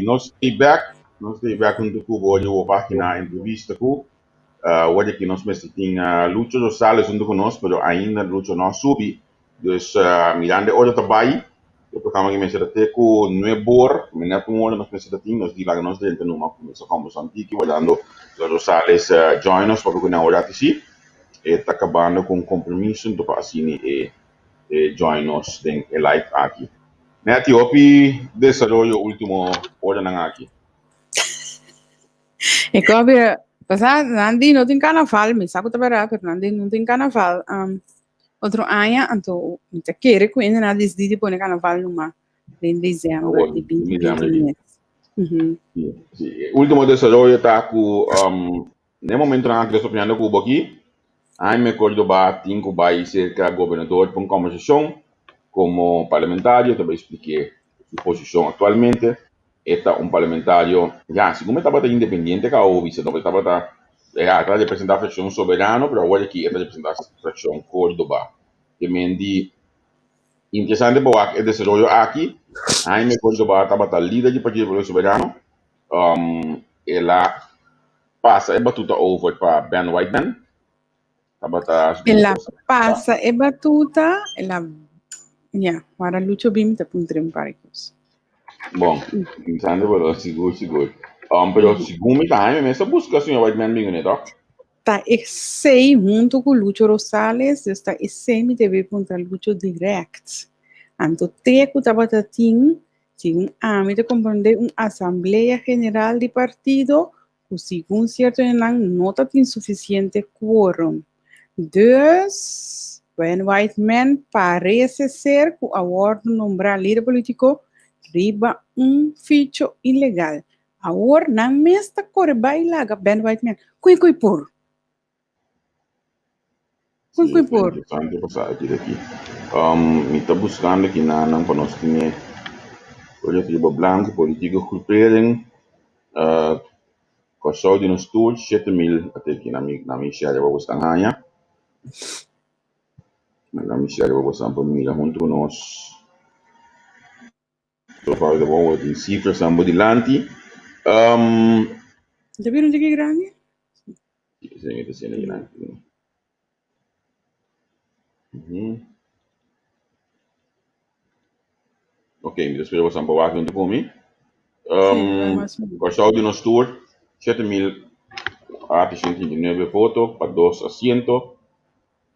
nos ta bek, nos ta bek huntu ku bo riba bo página entrevista ku awor aki nos mester tin Lucho Rosales huntu ku nos, pero ainda Lucho no a subi. Dus mirando e ora ta bai, e programa aki mester ta te ku nuebor, net un ora nos mester ta tin, nos di laga nos drenta numa kuminsá kòmbersá un tiki wardando Rosales join nos papia ku nan ora aki si. E ta kabando ku un kompromiso anto pa asina e e join nos den e live aki. Netty, hopi desaroyo ultimo oranan aki. E kobe, pasa nan di no tin carnaval, mi sa ku ta berdad, pero nan di no tin carnaval um, otro aña, anto mi ta kere ku hende nan a disidi di pone carnaval numa den december Awor, di binti december binti di. mes. Mhm. Si, si. E ultimo desaroyo ta ku um, Na e momentonan aki nos ta papiando ku bo aki, Jaime Cordoba tin ku bai serka gobernador pa un kombersashon komo parlamentario, ta bai splik'é su posishon aktualmente. E ta un parlamentario, ya, segun mi tabata independiente ka awo bisa no, e tabata, ya, e ta representá frakshon Soberano, pero awor aki e ta representá frakshon Cordoba. Te men di interesante pa wak e desaroyo aki. Jaime Cordoba tabata lider di Partido Pueblo Soberano, el a pasa e batuta over pa Ben Whiteman. Tabata El a pasa e batuta, el a, ya, ora Lucho bin ta puntra un par di kos. Bon, interesante pero sigur sigur. Pero segun mi ta Jaime mes a buska señor Whiteman bin kuné tok? Ta esei hunto ku Lucho Rosales, dus ta esei mi debe puntra Lucho direct. Anto te ku tabata tin Segun ami ta komprondé un asamblea general di partido ku segun sierto hendenan no ta tin sufisiente quorum. Dus, Ben Whiteman parese ser ku a wòrdu nombrá lider polítiko riba un ficho ilegal. Awor nan mes ta kore bai laga Ben Whiteman. Kui kui por? Kui Sí, kui ta por? interesante pa sa aki di aki. Mi ta buscando aki nanan pa nos tene proyecto riba blanco, politieke groepering, Kòrsou di nos tur, 7000 ate aki na mi na mi share pa boso haña. Na mi share pa boso por mira hunto ku nos. So far ta bon, tin cifras nan bo dilanti. Ta bira un tiki grandi? Sí, mi ta siendo grandi. Ok, mi ta spera boso por wak huntu ku mi. Kòrsou di nos tur, 7839 voto pa dos asiento.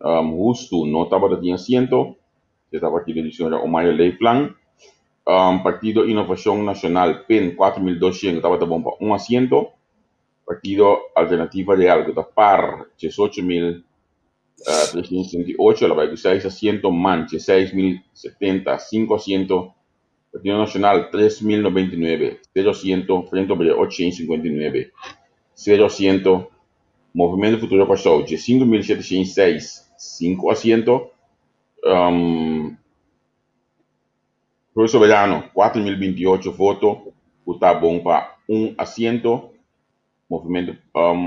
Hustu no tabata tin asiento, e ta partido di señora Omayo Leeflang. Partido Inovashon Nashonal, pin, 4200 tabata bon pa un asiento. Partido Alternativa Real ku ta par, 18368, el a bai ku seis asiento, man, 16070, sinku asiento, Partido Nashonal, 3099, sero asiento, Frente Obrero, 859, sero asiento, Movementu Futuro Kòrsou, 15706, sinku asiento, Pueblo Soberano, 4028 voto, ku ta bon pa un asiento. Movementu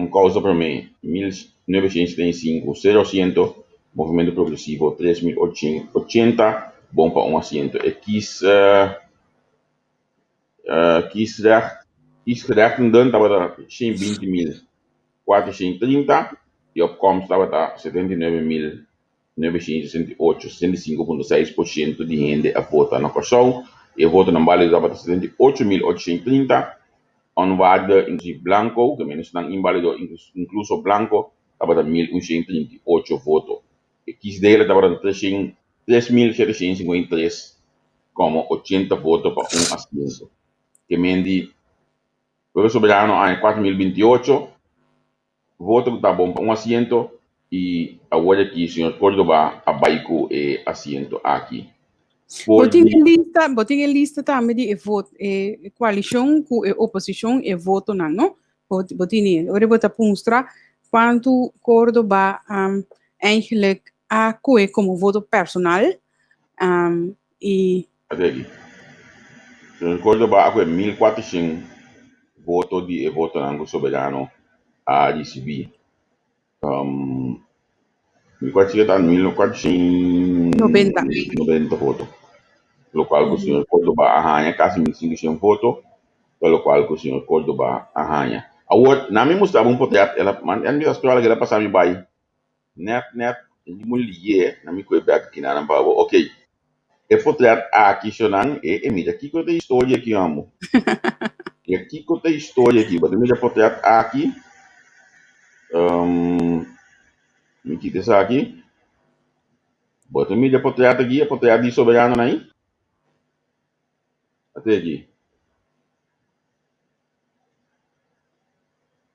Kousa Promé, 1975, sero asiento. Movementu Progresivo, 3880, bon pa un asiento. E kies kiesrecht kiesgerechtigden tabata 120.430 i opkomst tabata 79.000 968, 65.6% di hende a vota na Kòrsou. E votonan bálido tabata 78.830, onwaarde inklusief blanko, ke men esnan inbálido inkluso blanko, tabata 1.138 voto. E kiesdeler tabata 3.753,80 voto pa un asiento. Ke men di Pueblo Soberano aña 4.028. Voto ku ta bon pa un asiento i awor aki señor Cordoba a bai ku e asiento aki. Bo For tin di e lista, bo tin e lista tambe di e vot, e koalishon ku e oposishon e votonan, no? Bo, bo tin e. Ora bo ta punstra kuantu Cordoba um, eigenlijk a kohe komo voto personal um, i Ate aki. Señor Cordoba a kohe 1400 voto di e votonan ku Soberano a risibí. 1400 ta 1490 voto. Lokual ku señor Cordoba a haña kasi 1500 voto. Ta lokual ku señor Cordoba a haña. Awor, na mi mustraba un potret, el a man en mi ta strola keda pasa mi bai nèt nèt i mi lié na mi kue bèk kinanan pa bo. Okey, e potret aki shonan e e mira kiko ta e historia aki amo. Mira kiko ta e historia aki. Bo ta mira potret aki, mi kita esaki. Bo ta mira e potret aki, e potret di soberanonan ei? Ate aki.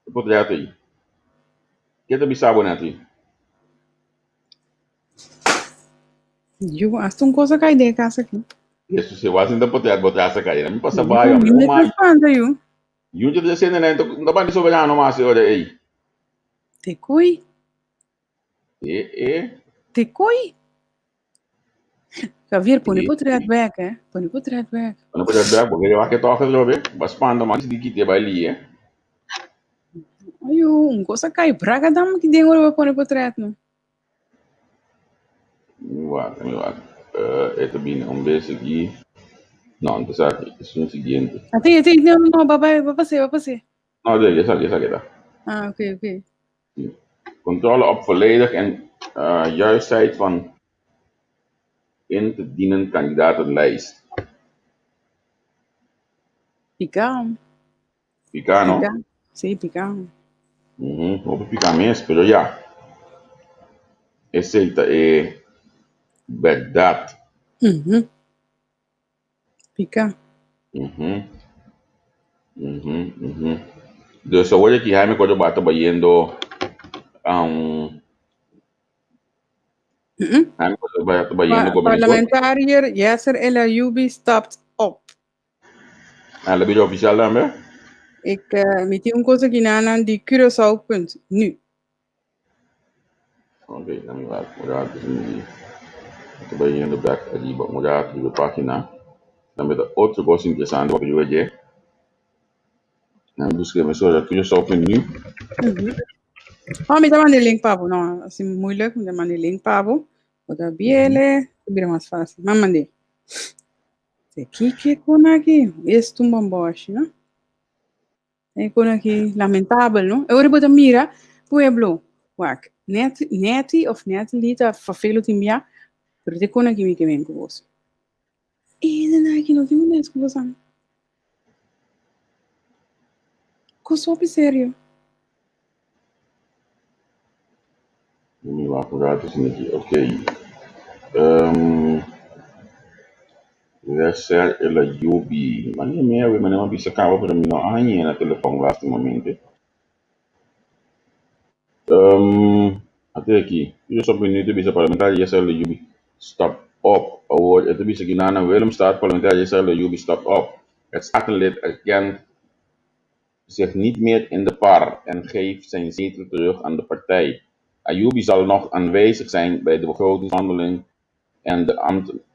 E potret ei. Ke ta bisa bo nati? Yu, hasta un cosa kai den e casa aki. Yesus, se wak sinta potret bo tras a kai. Mi pasa Yu, bai, mi oh mes my. spanta yu. Yu ta desende na no ta bandi soberano mas e ora ei. Te koi. E e. Te koi. Javier, pone potret bek, eh. Pone potret bek. Pone potret bek, porque yo wak toka trobe. Ba spanta mas di kite bai li, eh. Ayo, un cosa kai braga dam ki den ora pone potret no. Mi wak, mi wak. E ta bini un bes aki. No, no ta esaki. Es un siguiente. Ati, ati, no, no, ba bai, ba pase, ba pase. No, de, esaki, esaki ta. Ah, oké, oké. Controle op volledig en juistheid van in te dienen kandidatenlijst. Pica. Pica, no? Pica. Sí, pica. Hopi pica mes, pero ya. Esey ta e berdad. Pica. Dus awor aki Jaime Cordoba ta bayendo Jaime Cordoba ta bayendo gobernador. Parlamentariër Yasser El Ayoubi stapt op. Ah, la bira oficial tambe? Ik, mi tin un cosa aki nanan di Curaçao punt nu. Ok, dan mi wak un rato si mi ta bayendo bek ariba un rato riba e pagina. Tambe ta otro cos interesante ku riba dje. Nan buska mesora Curaçao punt nu. Oh, mi ta manda e link pa bo. No, asi moeilijk. Mi ta manda e link pa bo. Bo ta biele, ta bira mas fácil. Ma mand'é. Te kiko kon aki? Es tumba un boshi, no? E kon aki lamentabel, no? E ora bo ta mira pueblo, wak, net, neti of Natalie ta fafelo tin bia, pero te kon aki mi ke ben ku boso. E nan aki no tin mes ku boso. Kos hopi serio. Mi wak un rato sin aki. Ok. Yasser El Ayoubi. Mane mi awe mane mi a bisa caba pero mi no a hañ'é na telefon lastimamente. Ate aki. Curaçao Minuut ta bisa parlamentario Yasser El Ayoubi stapt op. Awor e ta bisa ki na Willemstad parlamentario Yasser El Ayoubi stapt op. Het Statenlid erkent zich niet meer in de PAR en geeft zijn zetel terug aan de partij. Ayoubi zal nog aanwezig zijn bij de begrotingsbehandeling en de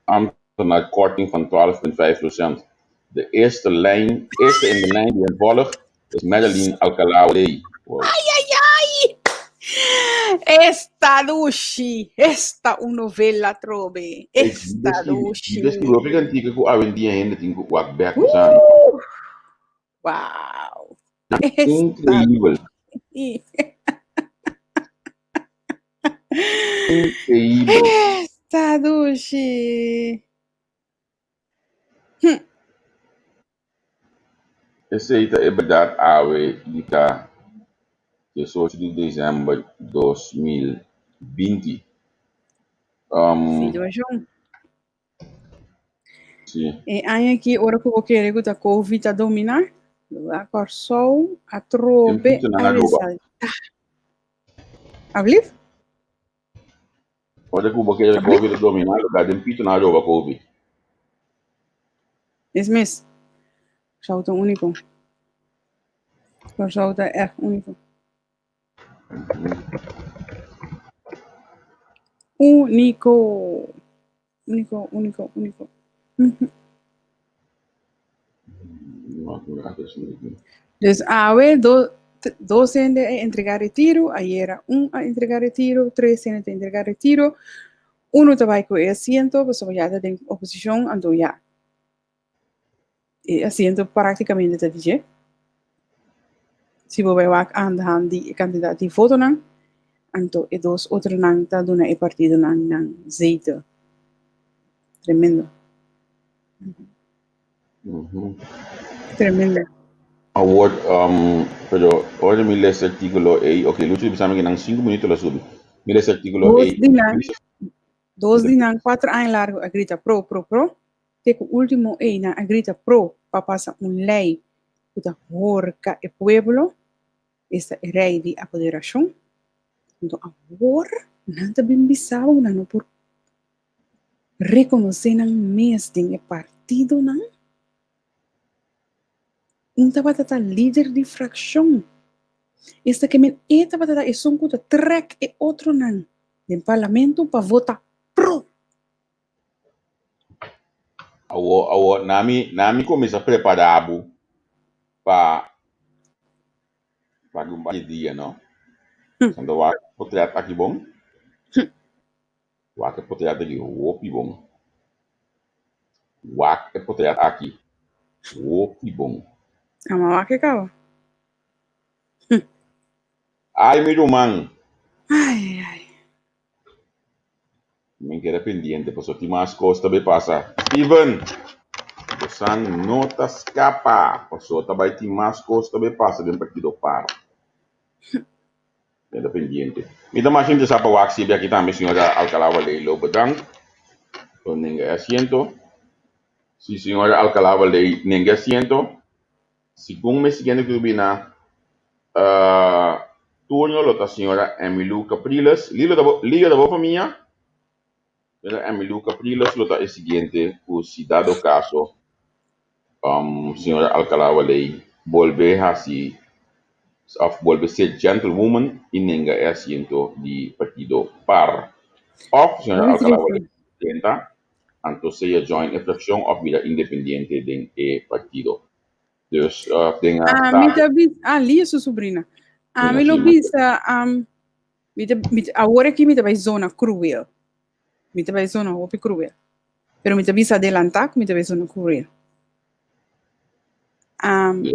ambtenaarkorting van 12,5%. De eerste, lijn, eerste in de lijn die hem volgt is Madeline Alcalá-Wallé. Wow. Ai, ai, ai! Esta dushi, esta un novela trobe, esta dushi. Descubrí hopi cantica cu awendia hende tin cu wak bek, sa. Wow. Increíbel. Increíbel. Esta dushi. Esey ta e berdad awe di ta 18 di december 2020. Situacion. Sí. E aña aki ora ku bo kere ku ta Covid a dominá, a Kòrsou atrobe Tin a na Aruba. resaltá. Ablief? Ora ku bo kere Covid a dominá, lo ta den pito na Aruba Covid. Es mes. Kòrsou ta úniko. Kòrsou ta ègt úniko. Úniko. Úniko, úniko, úniko. Dus awe do, dos hende a entrega retiro, ayera un a entrega retiro, tres hende ta entrega retiro, uno ta bai ku e asiento, pasobra ya ta den oposishon, anto ya. E asiento práktikamente ta di dje. Si bo bai wak aan de hand di e kantidat di votonan, anto e dos otronan ta duna e partidonan nan zetel. Tremendo. Tremendo. Awor, pero ora mi lesa e artíkulo ei, ok, Lucho di bisa mi ku nan sinku minuto lo subi. Mi lesa e artíkulo Dos ei. di nan, dos di nan kuater aña largu a grita pro, pro, pro. Te ku último ei nan a grita pro pa pasa un lei ku ta horka e pueblo, esta e rei di apoderashon. Anto awor nan ta bin bisa bo ku nan no por rekonosé nan mes den e partidonan. Un tabata ta lider di frakshon. Esta ke men e tabata ta esun ku ta trèk e otronan den parlamento pa vota pro. Awor, awor, nami, nami kuminsá prepará bo pa pa un par di dia, no? Santo wak potret aki bon. Wak e potret aki hopi bon. Wak e potret aki hopi bon. Ama wak e kaba. Ai mi ruman. Ai ai. Mi keda pendiente pasobra tin mas kos ta bay pasa. Steven, bosan no ta skapa pasobra ta bay tin mas kos ta bay pasa den partido par. Keda pendiente. Mi ta mas interesá pa wak sibi aki tambe señora Alcalá Waley lo bedank por nenga e asiento. Si señora Alcalá Waley nenga e asiento, Segun mi siguiente ku bina turno lo ta señora Emmylou Capriles. Lilo ta bo, Lilo ta bo famia? Señora Emmylou Capriles lo ta e siguiente ku si dado kaso señora Alcalá Waley bolbe hasi òf bolbe ser gentlewoman i nenga e asiento di partido par. Òf señora Alcalá Waley drenta anto sea join e frakshon òf bira independiente den e partido. Dus den a Ah, mi ta bisa, ah, Lia su sobrina. Ah, mi lo bisa, um, mi ta, mi ta, awor aki mi ta bai zona cruel. Mi ta bai zona hopi cruel. Pero mi ta bisa adelantá ku mi ta bai zona cruel. Um,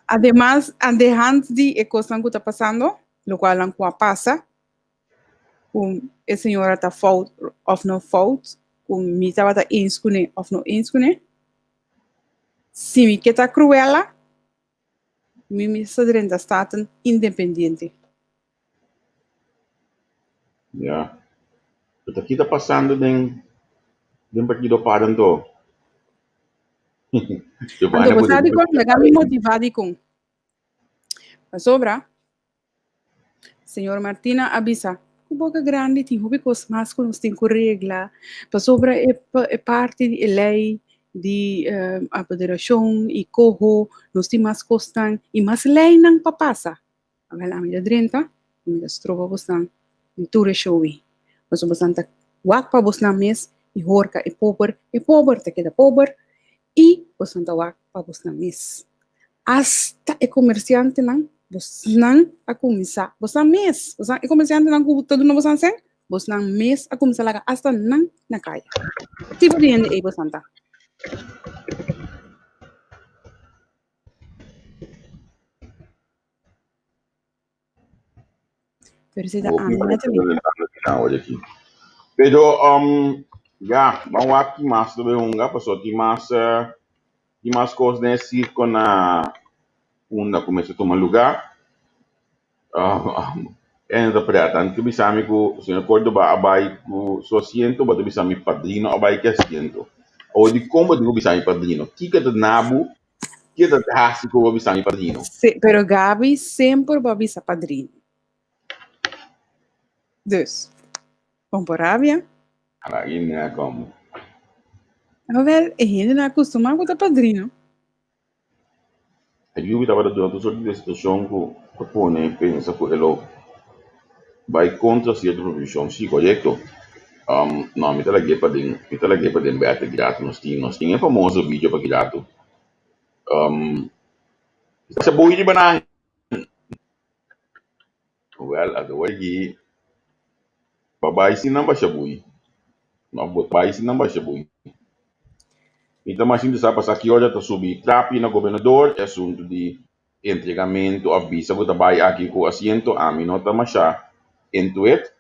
ademas, aan de hand di e kosnan ku ta pasando, lokualnan ku a pasa, ku e señora ta fout of no fout, ku mi tabata eens kuné of no eens kuné. Si mi ke ta Cruella, mi mester drenta Staten independiente. Ya. Pero ta ki ta pasando den den partido par anto? Anto bo sa dikon? Laga mi motivá dikon. Pasobra Señor Martina a bisa ku boka grandi tin hopi kos mas ku nos tin ku regla pasobra e e parti di e lei di apoderashon i koho nos tin mas kosnan i mas leinan pa pasa. Awel ami ta drenta i mi ta stroba bosnan di tur e show ei pasobra bosnan ta wak pa bosnan mes i horka e pober, e pober ta keda pober i bosnan ta wak pa bosnan mes. Asta e komersiantenan, bosnan a kuminsá, bosnan mes, bosnan, e komersiantenan ku ta duna bosnan sèn, bosnan mes a kuminsá laga asta nan na kaya. Tipo di hende ei bosnan ta. Pero si ta Hopi ami, mas na ta mi. Pero um, ya, ban wak ki mas ta bay hunga, pasobra tin mas, eh, tin mas kos den e sirko na unda ku mester tuma lugá. Um, e ta pret. Antes ku bisa mi ku señor Cordoba a bai ku su asiento, bo ta bisa mi padrino a bai ku e asiento. Awor dikon bo tin ku bisa mi padrino? Kiko ta nabu Ke ta hasi ku bo bisa mi padrino? Sí, pero Gaby semper bo a bisa padrino. Dus, bon por rabia. Ala hende komo. Awel, e hendenan a kustumá ku ta padrino. E yubi tabata duna tur sorti di situashon ku ta pone pensa ku e lo bai kontra sierto proposishon. Sí, korekto. No, mi ta lag'é pa den, mi ta lag'é pa den bèt e grato. Nos tin, nos tin e famoso video pa grato. Sa bui riba nan. Wel, awor aki pa bai sin nan basha bui. No bo bai sin nan basha bui. Mi ta mas interesá pa sa ki ora ta subi trapi na gobernador, e asuntu di entregamentu òf bisa ku ta bai aki ku asiento, ami no ta mashá into it.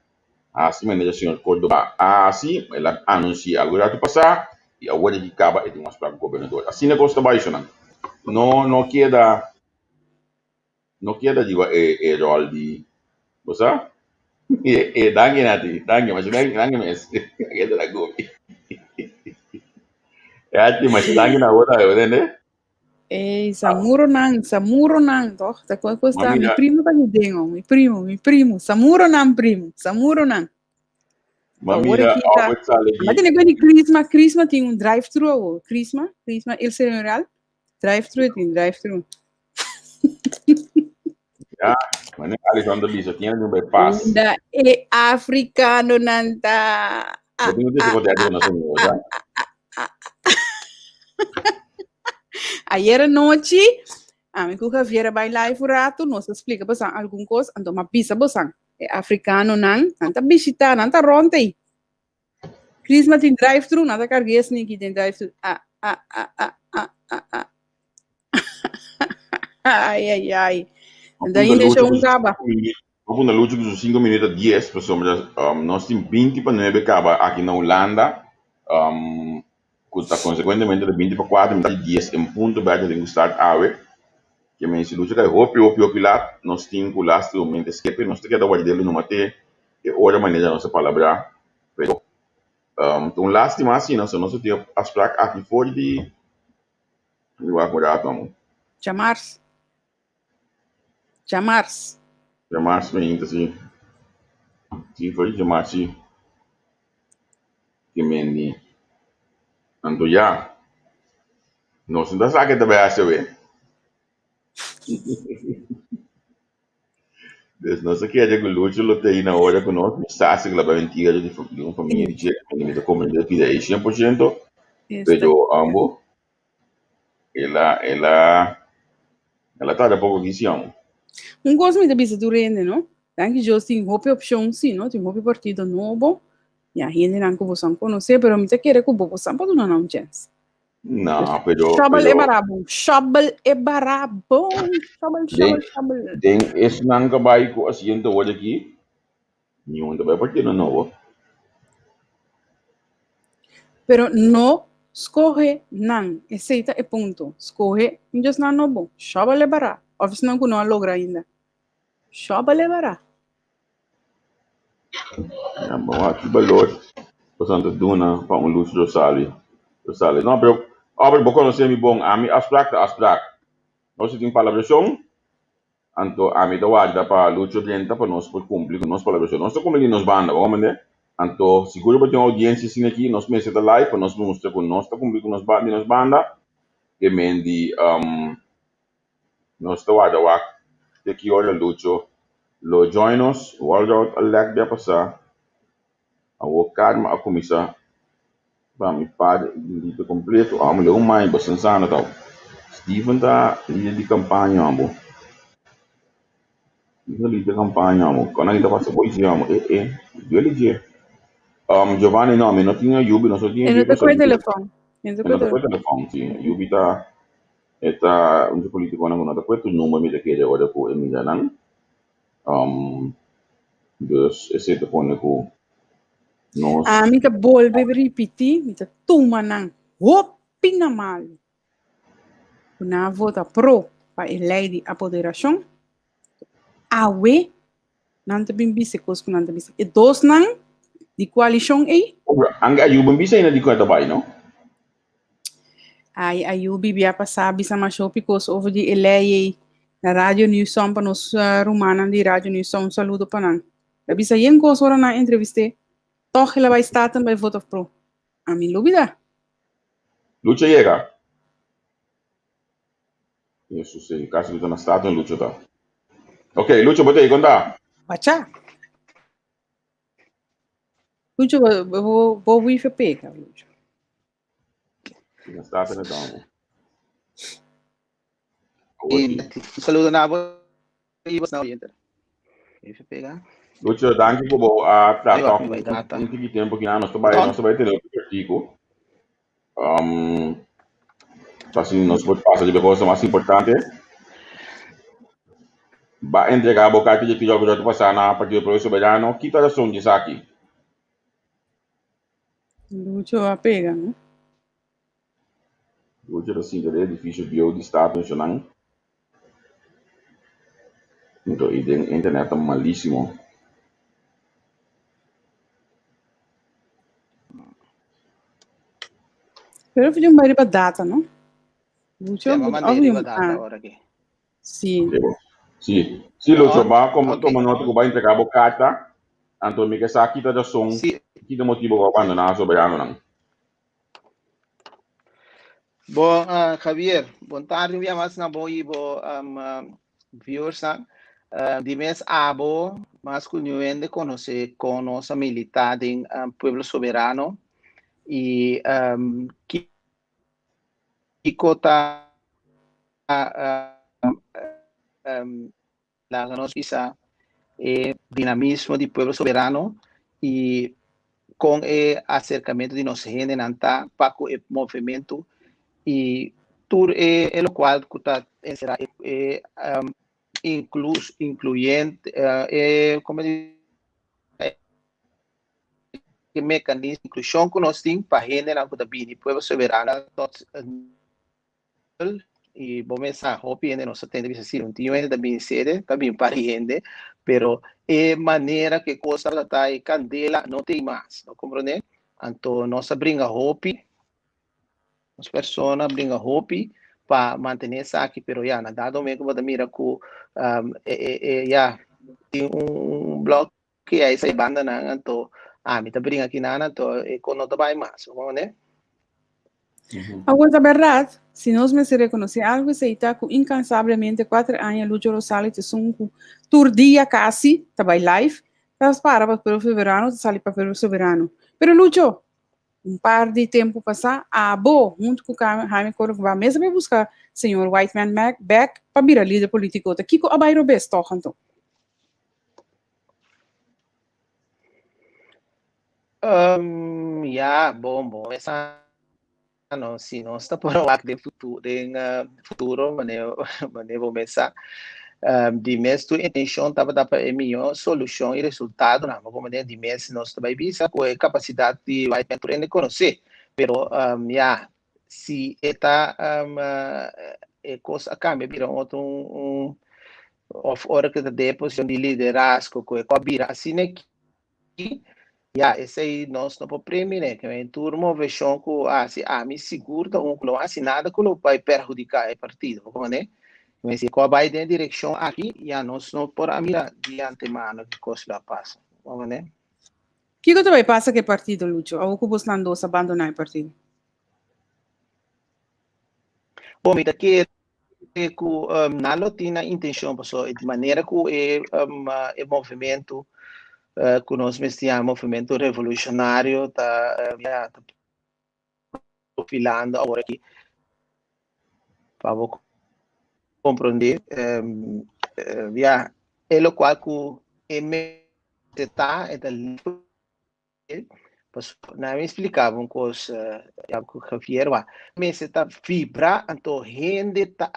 Hasi manera señor Cordoba a hasi, el a anunsiá algu ratu pasá i awor e ki kaba e tin un afsprak ku gobernador. Asina kos ta bai shonnan. No no keda no keda riba e e ròl di bo sa? E e danki Nati, danki masha danki danki mes. Keda na gobi. Nati masha danki na bo tambe, bo tende? Ey, samuronan, samuronan, toch? Ta kon kos Ma ta? Mi mira, primo ta den, oh, mi primo, mi primo. Samuronan, primo, samuronan. ma Awor mira aki ta. Albert sale Ma di tiene ku di Crisma, Crisma tin un drive-thru awor. Crisma, Crisma El Señorial, drive-thru tin drive-thru. Ya, mane Alexander bisa tiene un bypass. Unda e africanonan ta. Bo tin noticia kote aki na señor, ya? Ayer anochi, ami ku Javier a bai live un rato, nos a splika bosan algun kos, anto m'a bisa bosan, e africanonan, nan ta bishita, nan ta rond ei. Crisma tin drive-thru, nan ta karga e sneaky den drive-thru. Ah, ah, ah, ah, ah, ah, ah. Ai, ai, ai. M'a Anto punta ainda lucha esho ku un su kaba. sinku minuut. M'a punta lucha ku su sinku minuut a dies, pasobra um, nos tin binti pa nuebe kaba aki na Hulanda, um, ku ta konsekuentemente ta binti pa kuater, mitad di dies en punto bèk ta tin ku start awe. Ke men si lucha kai hopi, hopi, hopi lat, nos tin ku lastimamente skepe, nos ta keda ward'é numa te e ora manera nos a palabrá, pero um, ta un lástima asina, so nos a tin afspraak aki for di, mi wak un rato amo. Djamars. Djamars. Djamars mainta si. Si, for di djamars si. Ke men di. Anto ya, nos no ta sa ke ta bai hasi awe. Dus nos a kere ku Lucho lo ta ei na ora ku nos, mi sa si ku la bai mentira di di un famia di dje, mi ta komprende pida ei 100%, pero ambo el a el a el a tarda poko aki si amo. Un kos mi ta bisa tur hende no, danki Dios tin hopi opshon si no, tin hopi partido nobo, ya hendenan ku boso a konosé, pero mi ta kere ku bo bo sa por duna nan un chèns. No, pero Shovel e pero barabon, shovel e barabon, shovel, den shovel, shovel. den esnan ka bai ku asiento awor aki, niun ta bai partido nobo. Pero no skohe nan, esei ta e punto. Skohe un djesnan nobo, shovel e bara, of esnan ku no a logra ainda. Shovel e bara. Ya, bo wak ki balor boso ta duna pa un Lucio Rosali. Rosales. No, pero Albert, bo conoce mi bon. Ami afspraak ta afspraak. Nos tin palabracion, anto ami ta warda pa Lucio drenta pa nos por cumpli cu nos palabracion. Nos ta cumpli di nos banda, bo comprende? Anto, sigur bo tin un audiencia asina aki, nos mester ta live pa nos mustra cu nos ta cumpli cu nos di nos banda. Ke men di um, Nos ta warda wak te ki ora Lucho lo join nos. Walroud a lek bia pasá. Awor karma a kuminsá pa mi par lite kompleto. Amo leu mai bo sana tau. Steven ta lider di kampaña amo. Steven ta lider di kampaña amo. Kon nan ta pasa policía amo. Eh eh. Duele dje. Um, Giovanni no, mi no tin a Yubi, nos no tin a E no Yubi ta pasobra koe Yubi telefòn. E no ta e no koe ta koe telefòn. telefòn, sí. Yubi ta E ta un di politiconan cu no ta puesto number mi ta kere ora cu e mira nan. Um, dus esey ta pone cu nos. Ami ta bolbe ripiti, mi ta tuma nan hopi na malu cu nan a vota pro pa e ley di apoderacion. Awe nan ta bin bisa e cos cu nan ta bisa. E dosnan di coalicion ey. Obra, anke Ayuba bisa ainda di con e ta bay, no? Ai Ayubi bia pasá bisa masha hopi kos over di e lei ei na Radio Newsom pa nos rumannan di Radio Newsom un saludo pa nan. El a bisa yen kos ora nan entrevist'é. Tòg el a bai Staten bai vota pro. Ami lubidá. Lucho yega. Yesus ei, kasi mi ta na Staten Lucho ta. Ok, Lucho bo ta ei kon ta? Bacha. Lucho, bo, bo, bo wifi pega, Lucho. Na Staten e ta. Y un saludo na bo y bo na oyente. Wifi pega. Lucho, danki ku bo a Ay, trata wak, mi bai data. un tiki tempo ki nos ta bai, nos ta bai tene otro artiku. Um, Pa asina nos por pasa riba e cosa mas importante. Ba entrega bo karta di tiro ku ta pasá na Partido Pueblo Soberano. Ki ta rason di esaki? Lucho a pega, no? Lucho ta sinta den edifisio bieu di Staten Nacional. Anto i den internet ta malísimo. Pero un bai riba data, no? Lucho, Sí, manda riba data ahora aquí. Sí. Sí, sí, Lucho, ba como toma nota ku ba entrega bo karta, anto mi ke sa kita rason, kita motibo ku a abandoná Soberanonan. Bon, Javier, bon tardi un bia mas na bo i bo viewersnan. Di mes abo mas ku niun hende konosé kon nos a militá den Pueblo Soberano i kiko ta Laga nos bisa e dinamismo di Pueblo Soberano i kon e aserkamentu di nos hendenan ta pa ku e movementu i tur e lokual ku ta enserá e inkluyente e komo di e mekanismo inklushon ku nos tin pa hendenan ku ta bini Pueblo Soberano i bo mes sa hopi hende nos ta tende bisa si un tin hende ta bin sede ta bin par di hende pero e manera ku e kos tabata ta e kandela no tin mas bo komprende anto nos a bringa hopi nos persona a bringa hopi pa mantene esaki pero ya na dado momento bo ta mira ku e ya tin un blok ke a esei bandanan anto ami ta bringa kinan anto e kos no ta bai mas bo komprende. Awor ta bèrdat, si nos mester rekonosé algu esei ta ku inkansablemente kuater aña Lucho Rosales ta esun ku tur dia kasi ta bai live, ta para pa Pueblo Soberano, ta sali pa Pueblo Soberano. Pero Lucho, un par di tempu pasá abo huntu ku Jaime Córdoba mes a bai buska señor Whiteman bèk pa bira lider polítiko. Ta kiko a bai robes tòg anto? Ya, bon, bon, esa no, si nos ta por wak den futuro, den futuro, mane, mane bo mes sa. Di mes tur intencion tabata pa e mihó solucion i resultadonan, bo comprende? Di mes nos ta bai bisa ku e kapasidat di White Man tur hende konosé, pero ya, si e ta e kos a kambia bira un otro un of ora ku ta den e posicion di liderazgo ku e kos a bira asina aki, ya esei nos no por premine, ke men tur moveshon ku hasi ami sigur ta un ku no hasi nada ku lo bai perhudiká e partido, bo komprende? Men si e kos bai den e direkshon aki, ya nos no por a mira di antemano ki kos lo a pasa, bo komprende? Kiko ta bai pasa ku e partido, Lucho, awor ku bosnan dos a bandoná e partido? Bon, mi ta kere ku nan lo tin nan intenshon pasobra di manera ku e e movementu ku nos mester yama movementu revolushonario ta ya ta profilando awor aki pa bo komprondé ya e lokual ku e mester ta e ta. Pasobra nan a explicaba un cos ya cu Javier wa mester ta vibra anto hende ta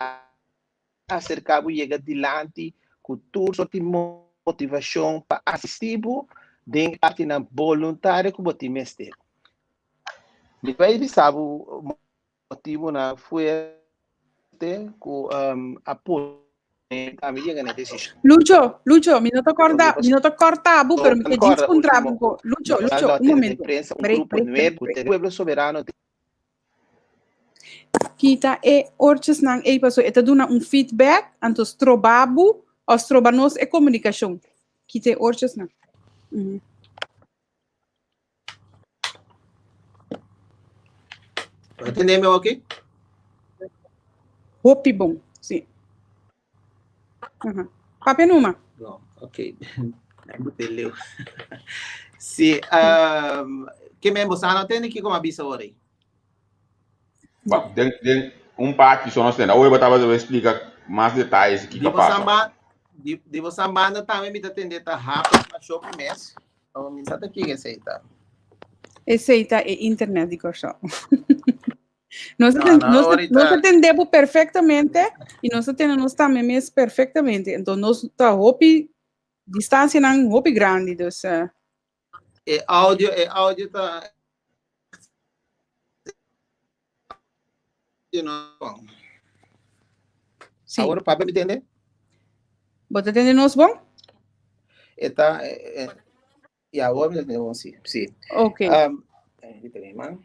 acerca bo yega dilanti cu tur soort di motivacion pa asisti bo den e partinan boluntario cu bo tin mester. Mi bay bisa bo motibonan fuerte ku a pone ami yega na e desishon. Lucho, Lucho, mi no ta korda, mi no ta korta bo, pero mi ke djis puntra bo ko. Lucho, Lucho, un momento. Break, break, break, break. Pueblo Soberano. Kita e orchesnan ei paso e ta duna un feedback, anto stroba bo o stroba nos e komunikashon. Kita e orchesnan. Mm. Entendeme oké? Hopi bon, sí. Aha. Papia numa. Bon, oké. Leu. Sí, ke men bosa no tende kiko m'a bisa ora ei? Ba, den, den un parti so nos tende. Awor bo tabata explica mas detalles kiko pasa. Di, di bosan banda tambe mi ta tende ta hapes na shopi mes. Oh, mi sa ta kin esei ta. Esei ta e internet di Kòrsou. Nos, No, no, nos, ahorita- nos atendemos perfectamente y nos atendemos también mes perfectamente. Entonces nos ta hopi distancia nan hopi grandi, dus E audio ta you know. Sí. Awor papia mi tende? Bo ta tende nos bon? E ta eh, eh, ya awor mi ta tende bon sí. Sí. Ok. Um, man.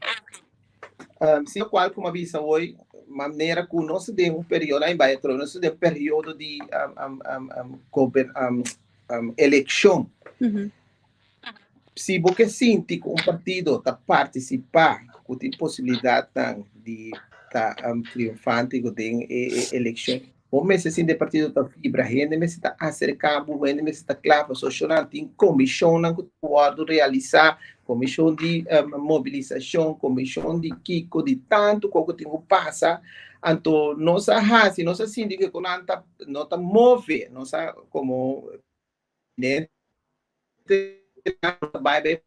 Si cual como avisa hoy, manera que nos de un periodo ahí va nos de periodo di elección. Si bo ke sinti ku un partido ta partisipá, ku tin posibilidatnan di ta triunfante ku den e elekshon, bo mester sinti e partido ta vibra, hende mester ta aserká bo, hende mester ta kla pasobra shonnan tin komishonnan ku ta wòrdu realisá, komishon di mobilisashon, komishon di kiko, di tantu kos ku tin ku pasa. Anto nos a hasi, nos a sinti ku nan ta no ta move, nos a komo bai bai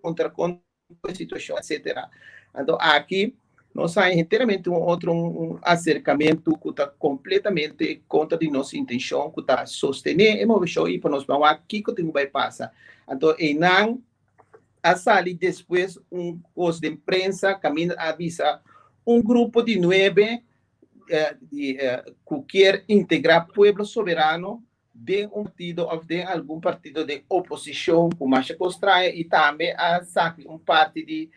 puntra kon e situashon etcetera. Anto aki nos haña enteramente un otro un aserkamentu ku ta kompletamente kontra di nos intenshon ku ta sostené e moveshon i pa nos ban wak kiko tin ku bai pasa. Anto einan a sali despues un kos den prensa kaminda a bisa un grupo di nuebe di ku kier integrá Pueblo Soberano den un partido of den algun partido den oposicion cu masha cos trae y tambe a saki un parti di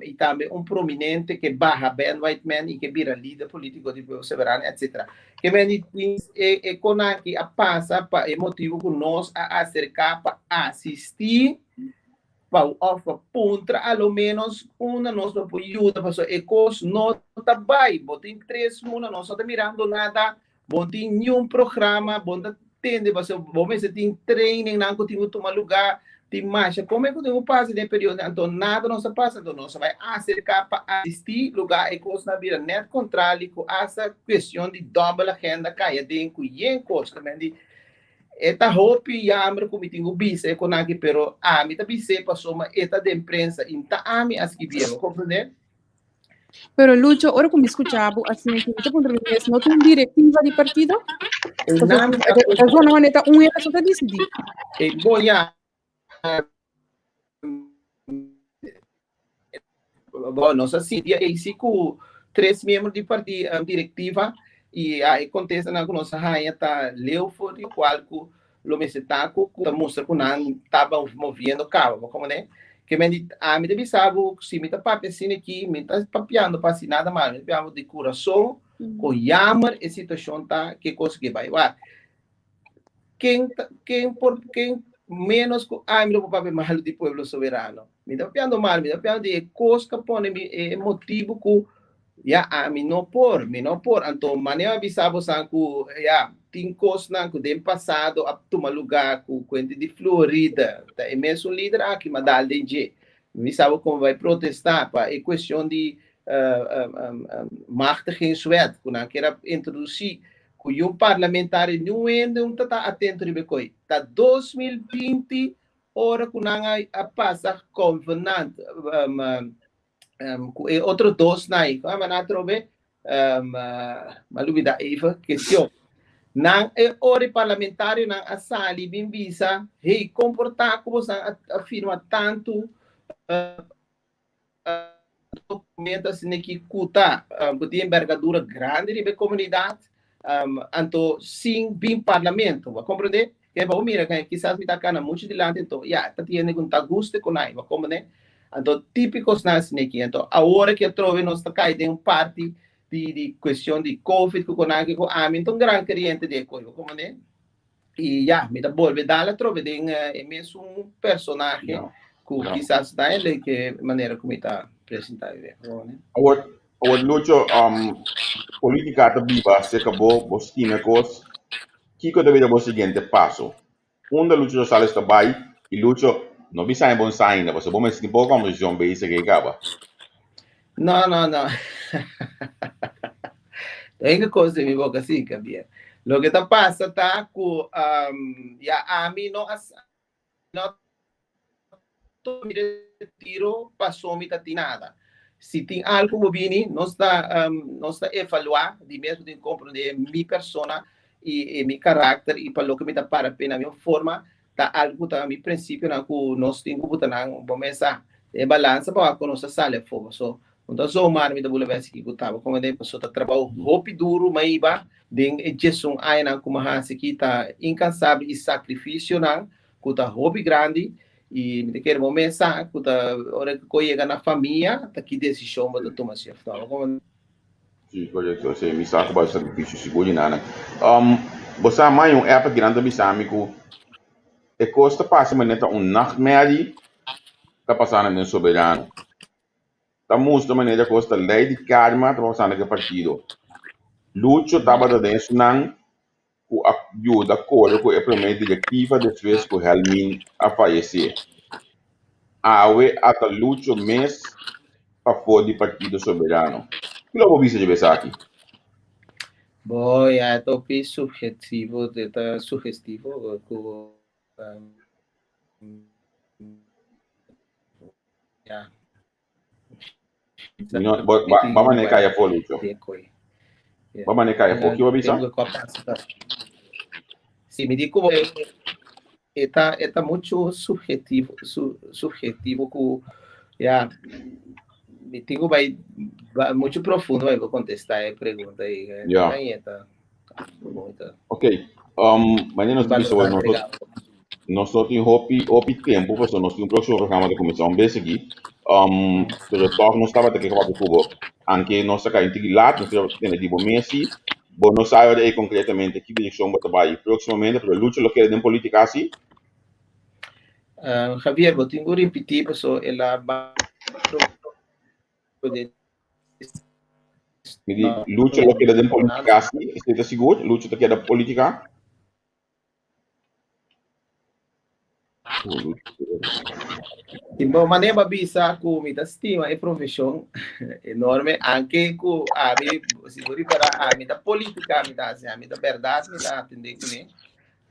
y tambe un prominente ke baha Ben Whiteman y ke bira lider politico di Pueblo Soberano etc. Ke men di tin e e con aki a pasa pa e motibo cu nos a acerca pa asisti pa of pa puntra a lo menos unda nos lo por yuda pasobra e cos no ta bay bo tin tres luna nos no ta mirando nada. Bo no tin niun programa, bo no ta tende pasobra bo mester tin trainingnan ku tin ku tuma lugá, tin masha kome ku tin ku pasa den e periodo. Anto nada nos a pasa, anto nos a bai aserká pa asistí lugá e kosnan a bira nèt kontrali ku asta kuestion di dòbel agenda kai aden ku yen kos. Ta men di e ta hopi yamber ku mi tin ku bisa e konaki pero ami ta bis'é pasobra e ta den prensa i ta ami a skibié, bo komprendé? Pero Lucho, ora ku mi skucha bo asina aki, mi ta puntra mi mes, no tin un direktiva di partido? Ta zona manera ta un hende so ta disidí. Bo ya. Bo, nos a sinti ei si ku tres miembro di parti direktiva i a e kontestanan ku nos a haña ta leu for di lokual ku lo mester ta ku ta mustra ku nan taba moviendo kaba, bo komprende? Ke men di ami ta bisa bo si mi ta papia asina aki mi ta papiando pa hasi nada malo, mi ta papiando di kurason kon yamer e situashon ta ke kos ke bai wak. Ken ta ken por ken menos ku ami lo por papia malo di Pueblo Soberano? Mi ta papiando malo, mi ta papiando di e kos ka pone mi e motibu ku Ya, ami no por, mi no por. Anto manera mi a bisa bosan ku ya, tin kosnan ku den pasado a tuma lugá ku kuente di Florida, ta e mesun lider aki m'a dal den dje. Mi bisa bo komo bai protestá pa e kuestion di machtigingswet ku nan kier a introdusí, ku yun parlamentario niun hende un ta ta atento riba e koi. Ta 2020 ora ku nan a pasa konvenant Ku e otro dos nai, ku ama na atrobe, m'a lubida even kestion. Nan e ora e parlamentarionan a sali bin bisa, hey, komportá ku bosan a firma tantu dokumento asina ki ku ta ku tin enbergadura grandi riba e komunidat, anto sin bin parlamento. Bo a komprendé? Ke bo mira ke kisas mi ta kana muchu dilanti anto ya ta tiene ku ta guste ku nai bo komprende anto tipiko esnan asina aki anto awor ke atrobe nos ta kai den un parti di di kuestion di covid ku konaki ku ami no ta un gran kreyente di e kos bo komprende i ya mi ta bolbe dal atrobe den e mesun personahe ku kisas ta e ke manera ku mi ta presenta e bo komprende. Awor awor Lucho politika ta biba serka bo bo stima e kos Kiko ta bira bo siguiente paso? Unda Lucho Rosales ta bai i Lucho no bisa e bon sa ainda pasobra bo mester tin poko kombersashon bezig ei kaba. No, no, no. Tengo kos den mi boka si, Gabriel. Loke ta pasa ta ku ya ami no a no tuma mi retiro paso mi ta tin nada. Si tin algu bo bini, nos ta nos ta evaluá, di mes bo tin komprondé mi persona i mi karakter i pa loke mi ta para p'e na mi forma, ta algu ku ta mi prinsipionan ku nos tin ku buta nan bo mes sa den e balansa pa wak ku nos ta sali afó. Paso no ta zomaar mi ta bula bes aki ku taba komo den paso ta trabou hopi duru mi a hiba den e diesun añanan ku mi a hasi aki ta inkansabel i sakrifisionan ku ta hopi grandi i mi ta kere bo mes sa ku ta ora ku yega na famia ta ki desishon bo ta tuma si òf no. Komo. Sí, korekto. Sí, mi sa ku bai sakrifisio sigur di nana. Um, bo sa mai un app aki nan ta bisa mi ku e kos ta pasa manera ta un nachtmerrie ta pasando den Soberano. Ta mustra manera kos ta lei di karma ta pasando ku e partido. Lucho tabata den esunnan ku a yuda kore ku e promé direktiva despues ku Helmin a fayesé. Awe ata Lucho mes pafó di Partido Soberano. Kilo bo bisa riba esaki? Bo ya e ta hopi subjetivo, e ta sugestivo ku ya. No, bo, ba, ba mané kaya afó, Lucho. Ba mané kaya afó. Ki bo bisa? Si, mi di ku e ta, e ta mucho subjetivo, su, subjetivo ku, ya, mi tin ku bai mucho profundo pa mi por kontestá e pregunta ei. Ya. E ta Ok. Mañana nos ta bisa nos nos no tin hopi hopi tempu pasobra nos tin un próksimo programa ta kuminsá un bes aki. Pero tòg nos tabata ke papia ku bo. Anke nos ta kai un tiki lat, nos ta tene di bo mesi. Bo no sa ora ei konkretamente ki direkshon bo ta bai próksimamente, pero Lucho lo keda den polítika si? Javier, bo tin ku ripití pasobra el a Mi di, Lucho lo keda den politica si, esei ta sigur, Lucho ta keda politica. Di bo manera bo a bisa ku mi ta stima e profeshon enorme, anke ku ami, si bo ripara, ami ta politica mi ta hasi, ami ta bèrdat mi ta atendé kuné.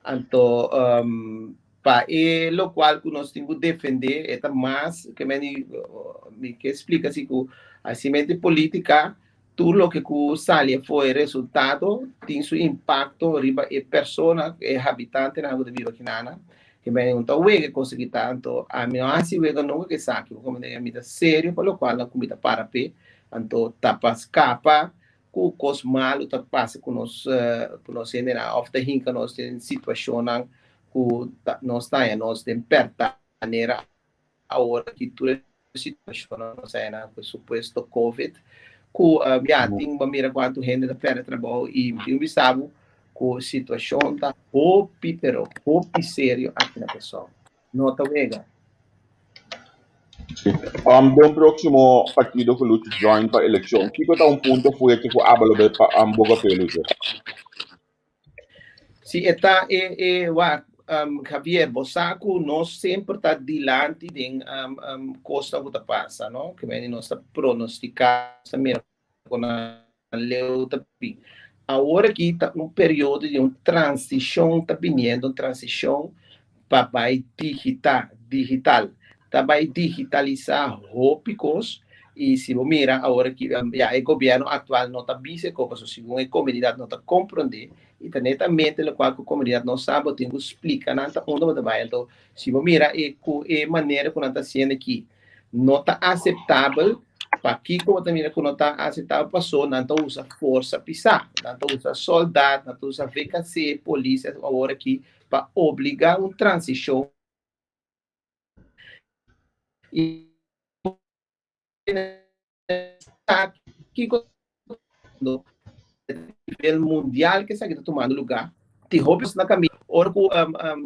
Anto pa e lokual ku nos tin ku defendé e ta mas ke meni mi ke splika si ku hasimente polítika tur loke ku sali afó e resultado tin su impakto riba e persona e habitantenan ku ta biba akinana ke meni un ta wega e kos aki ta anto ami no hasi wega nunka ku esaki bo komprende ami ta serio pa lokual ku mi ta para p'e anto ta pa skapa ku kos malu ta pasa ku nos ku nos hendenan òf ta hinka nos den situashonnan ku ta nos ta haña nos den pèrta manera awor aki tur e situashonnan nos haña ku e supuesto covid ku ya tin bo mira kuantu hende ta pèrdè trabou i mi tin bisa bo ku situashon ta hopi pero hopi serio aki na Kòrsou no ta wega. Sí. Den un próximo partido ku Lucho join pa elekshon, kiko ta un punto fuerte ku aba lo bai pa boga p'e, Lucho? Sí, e ta e e wak, Javier, bo sa ku nos semper ta dilanti den kosnan ku ta pasa, no? Ke mende nos ta pronostiká, nos ta mira kon nan leu ta bin. Awor aki ta un periodo di un transishon ta biniendo, un transishon pa bai digita, digital. Ta bai digitalisá hopi kos i si bo mira awor aki ya e gobièrnu aktual no ta bisa e kos pasobra segun e komunidat no ta komprondé i ta netamente lokual ku komunidat no sa bo tin ku splika nan ta unda bo ta bai. Anto si bo mira e ku e manera ku nan ta hasiendo aki no ta aseptabel. Pakiko bo ta mira ku no ta aseptabel? Paso nan ta usa forsa pisá, nan ta usa soldat, nan ta usa VKC, polis awor aki pa obligá un transishon i sa kiko nivel mundial ku esaki ta tumando lugá. Tin hopi na kaminda ora ku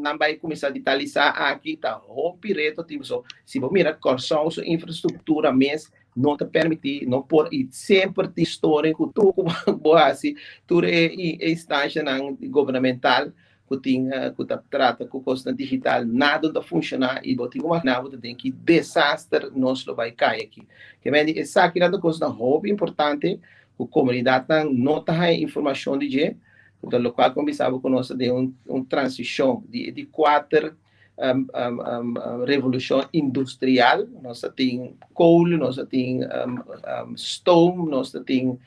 nan bai kuminsá digitalisá aki ta hopi reto tin pasobra si bo mira Kòrsou su infrastruktura mes no ta permití no por i semper tin storing ku tur ku bo hasi tur e instanshanan gubernamental ku tin ku ta trata ku kosnan digital nada no ta funshoná i bo tin ku imaginá bo ta den ki desaster nos lo bai kai aki. Ke mende esakinan ta kosnan hopi importante ku komunidatnan no ta haña informashon di dje, ku ta lokual ku mi bisa bo ku nos ta den un transishon di e di kuater Revolushon Industrial, nos ta tin kool, nos ta tin stoom, nos ta tin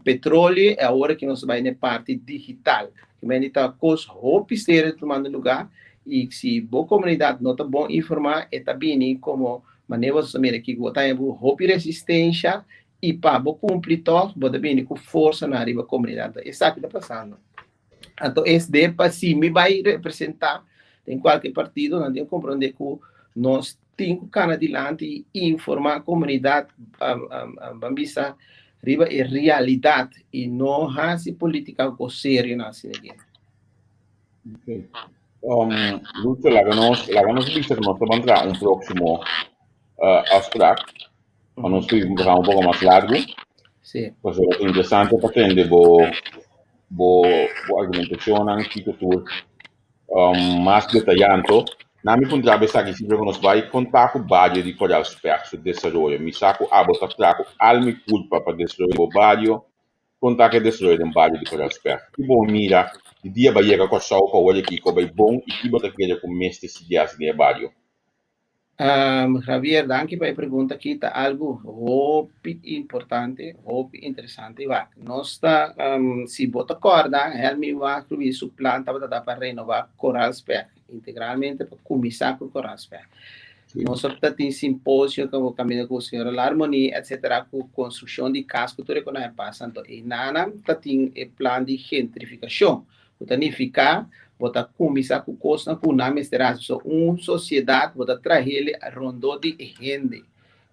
petroleo, i awor aki nos ta bai na e parti digital. Kimendi ta kos hopi serio ta tumando lugá i si bo komunidat no ta bon informá e ta bini komo manera bo ta mira aki ku bo ta haña bo hopi resistensha i pa bo kumpli tòg bo ta bini ku forsanan riba komunidat. Esaki ta pasando. Anto es de pa si mi bai representá den kualke partido nan tin ku komprondé ku nos tin ku kana dilanti i informá komunidat ban bisa riba e realidat i no hasi polítika ku kos serio nan asina aki. Okay. Lucho, laga nos, laga nos bisa ku nos ta ban traha un próksimo afsprak pa nos sigui un poko mas largu. Sí. Pasobra ta interesante pa tende bo bo bo argumentacionnan kiko tur um, mas detayá anto. Na mi puntra bo esaki simple ku nos bai konta ku bario di Koral Spek su desaroyo. Mi sa ku abo ta traha ku alma i kulpa pa desaroyo bo bario. Konta ku e desaroyo den bario di Koral Spek. Ki bo mira di dia bai yega Kòrsou pa wòrdu kiko bai bon i ki bo ta kere ku mester sigui hasi den e bario? Javier, danki pa e pregunta aki, ta algu hopi importante, hopi interesante. Wak, nos ta, si bo ta kòrda, Helmi Waakrubi su plan tabata ta pa renobá Koraalsberg integralmente, pa kuminsá ku Koraalsberg. Nos ta tin simposio ku kaminda ku señora Larmonie, etcetera, ku konstrukshon di kas ku tur e konahe pasa. Anto einanan ta tin e plan di gentrifikashon. Ku ta nifiká bo ta kuminsá ku kosnan ku nan mester hasi. So un sosiedat bo ta trah'el rondó di e hende.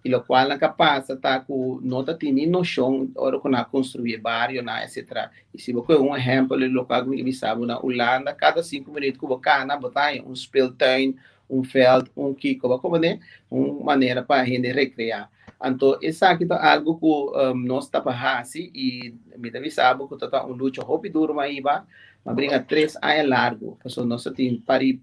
I lokual nan ka pasa ta ku no ta tin ni noshon ora ku nan a konstruí e barionan etsetera. I si bo kohe un ehèmpel di lokual ku mi ke bisa bo na Ulanda kada sinku minüt ku bo kana bo ta haña un speeltuin, un vèlt, un kiko. Bo a komprendé? Un manera pa hende rekreá. Anto esaki ta algu ku nos ta pa hasi i mi ta bisa bo ku ta ta un lucha hopi duru mas hiba, m'a bringa tres aña largu pasobra nos ta tin pari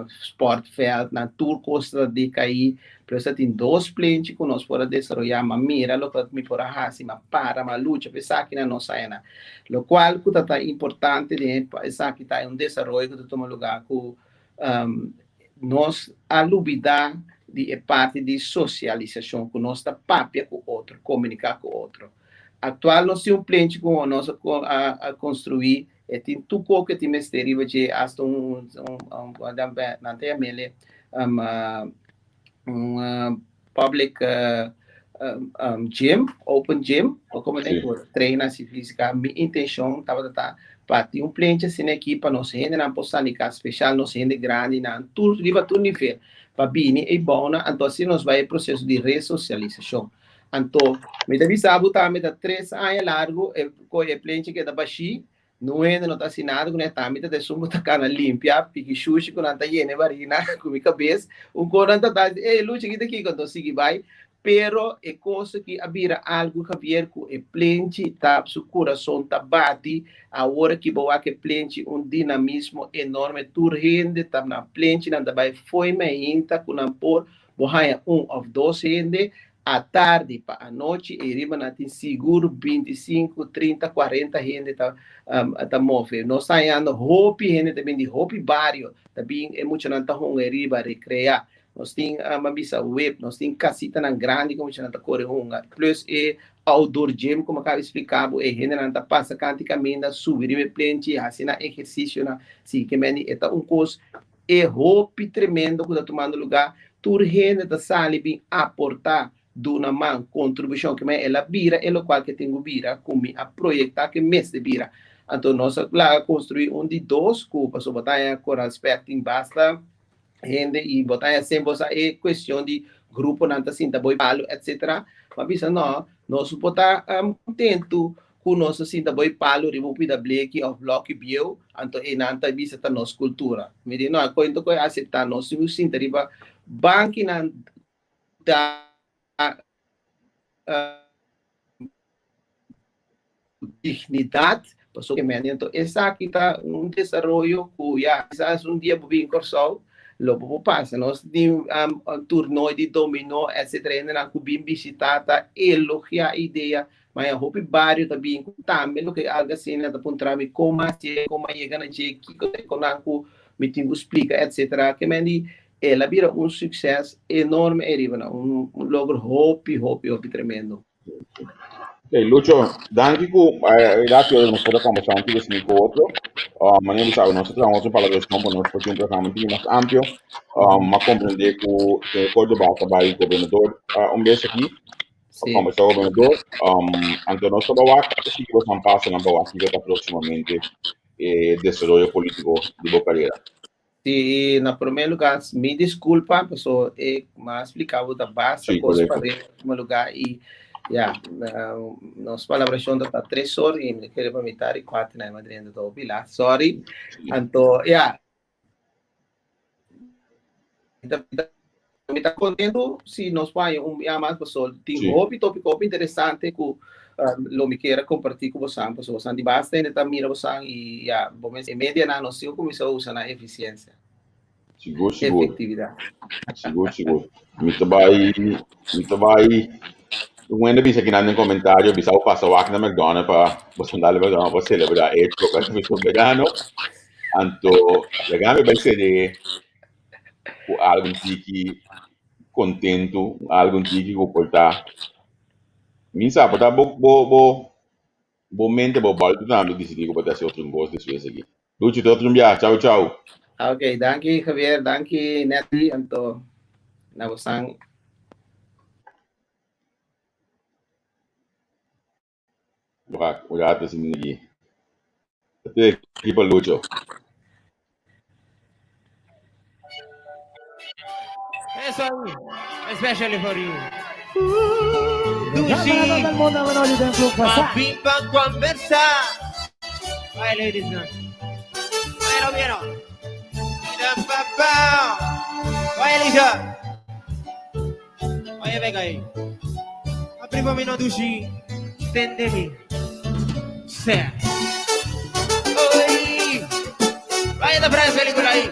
sportveld nan tur kos ta dekaí pero nos ta tin dos plenchi ku nos por a desaroyá m'a mira loke mi por a hasi m'a para m'a lucha pa esakinan nos haña lokual ku ta ta importante den esaki ta un desaroyo ku ta tuma lugá ku Nos a lubidá di e parti di sosialisashon, ku nos ta papia ku otro, komuniká ku otro. Aktual nos tin un plenchi ku nos a konstruí, e tin tur kos ku e tin mester riba dje, asta un, nan ta yam'el un public gym, open gym, o como den ku train hasi física. Mi intenshon tabata ta pa tin un plenchi asina aki pa nos hendenan por sali kas, speshal nos hende grandinan, tur riba tur nivel, pa bini ei bounan, anto asina nos bai e proseso di resosialisashon. Anto, mi ta bisa bo tambe ta tres aña largu e koe e plenchi keda bashí, Nun hende no ta hasi nada ku nan, tambe ta ta esun ku ta kana limpia, piki shushi ku nan ta yena e barina ku mi kabes. Un kos nan ta ta hasi, ey Luchi kita kiko? Anto sigui bai. Pero e kos aki a bira algu Javier ku e plenchi ta su kurason ta bati. Awor aki bo wak e plenchi un dinamismo enorme. Tur hende ta na plenchi, nan ta bai fo'i meinta ku nan por bo haña un òf dos hende. Atardi pa anochi ei riba nan tin sigur 25, 30, 40 hende ta ta move. Nos ta hañando hopi hende ta bin di hopi bario ta bin e muchanan ta hunga ei riba rekreá. Nos tin a bisa web, nos tin kasitanan grandi ku muchanan ta kore hunga plus e outdoor gym ku mi a kaba di splika bo e hendenan ta pasa kanti kaminda subi riba e plenchi hasi nan ehersisionan. Si ke mende e ta un kos E hopi tremendo ku ta tumando lugá, tur hende ta sali bin aportá, duna man, kontribushon, ke manera el a bira e lokual ke tin ku bira, ku mi a proyektá ke mester bira. Anto nos a laga konstruí un di dos ku pasobra bo ta haña Koral Spek tin basta hende i bo ta haña semper bo sa e kuestion di gruponan ta sinta boi palu etsetera. Mi a bisa no, nos por ta kontentu ku nos ta sinta boi palu riba un pida bleki òf blòki bieu, anto einan ta bisa ta nos kultura. Mi di, no, koe no ta koe aseptá, nos tin ku sinta riba bankinan da dignidat, pasobra anto esaki ta un desaroyo ku ya kisas un dia bo bin Kòrsou lo bo por pasa. Nos tin turnooi di dominó etsetera, hendenan ku bin bishitá ta elogiá e idea. Maña hopi bario ta bin ku tambe loke algu asina ta puntra mi kon a hasié, kon a yega na dje, kiko ta e konan ku mi tin ku splika etcetera. Ke men di el a bira un sukses enorme ei riba nan, un logro hopi hopi hopi tremendo. Ok, Lucho, danki ku gracias a nos por a conversa un tiki así ku otro. Manera di sabe, nos a traha otro palabrashon pa nos por tin un programa un tiki mas amplio. M'a comprende ku señor Cordoba ta bai gobernador un bes aki. Pa conversa ku gobernador. Anto nos ta wak si bo san pasonan pa wak kiko ta próximamente e desaroyo polítiko di bo karera. Sí, i na promé lugá, mi disculpa, paso e m'a spliká bo ta basta Sí, kos korekto. pa den último lugá i ya, nos palabrashon ta ta tres or i mi ta kere pa mitad di kuater na e madrenta ta hopi lat, sorry. Anto, ya, mi ta, mi ta, mi ta kontentu si nos por haña un bia mas, paso tin hopi tópiko hopi interesante ku lo mi kier a kompartí ku bosan, pasobra bosan di basta hende ta mira bosan i ya, bo mes e medianan nos tin ku kuminsá usa nan efisiensia. Sigur, sigur. Efektividat. Sigur, sigur. Mi ta bai, mi ta bai, un hende bisa kinan den komentario, bisa bo pasa wak na McDonald's pa bosan dal McDonald's pa selebrá e Proklamasyon Verano. Anto, laga mi bai sede ku algun tiki kontentu, algun tiki ku por ta Mi sa por ta bo bo bo bo mente bo balto tambe disidí ku bo ta hasi otro kos despues aki. Luchi te otro biaha. Chau chau. Ok, danki Javier, danki Netty, anto na bosan. Wak, un rato sin aki. Te aki pa Lucho. Eso ahí, especially for you. Dushi, papi pa conversa. Ay, ladies, no. Bueno, bueno. Mira, papá. Oye, Elisa. Oye, venga ahí. Apriva mi no dushi. Tende mi. Sea. Oy. Vaya da pra película ahí.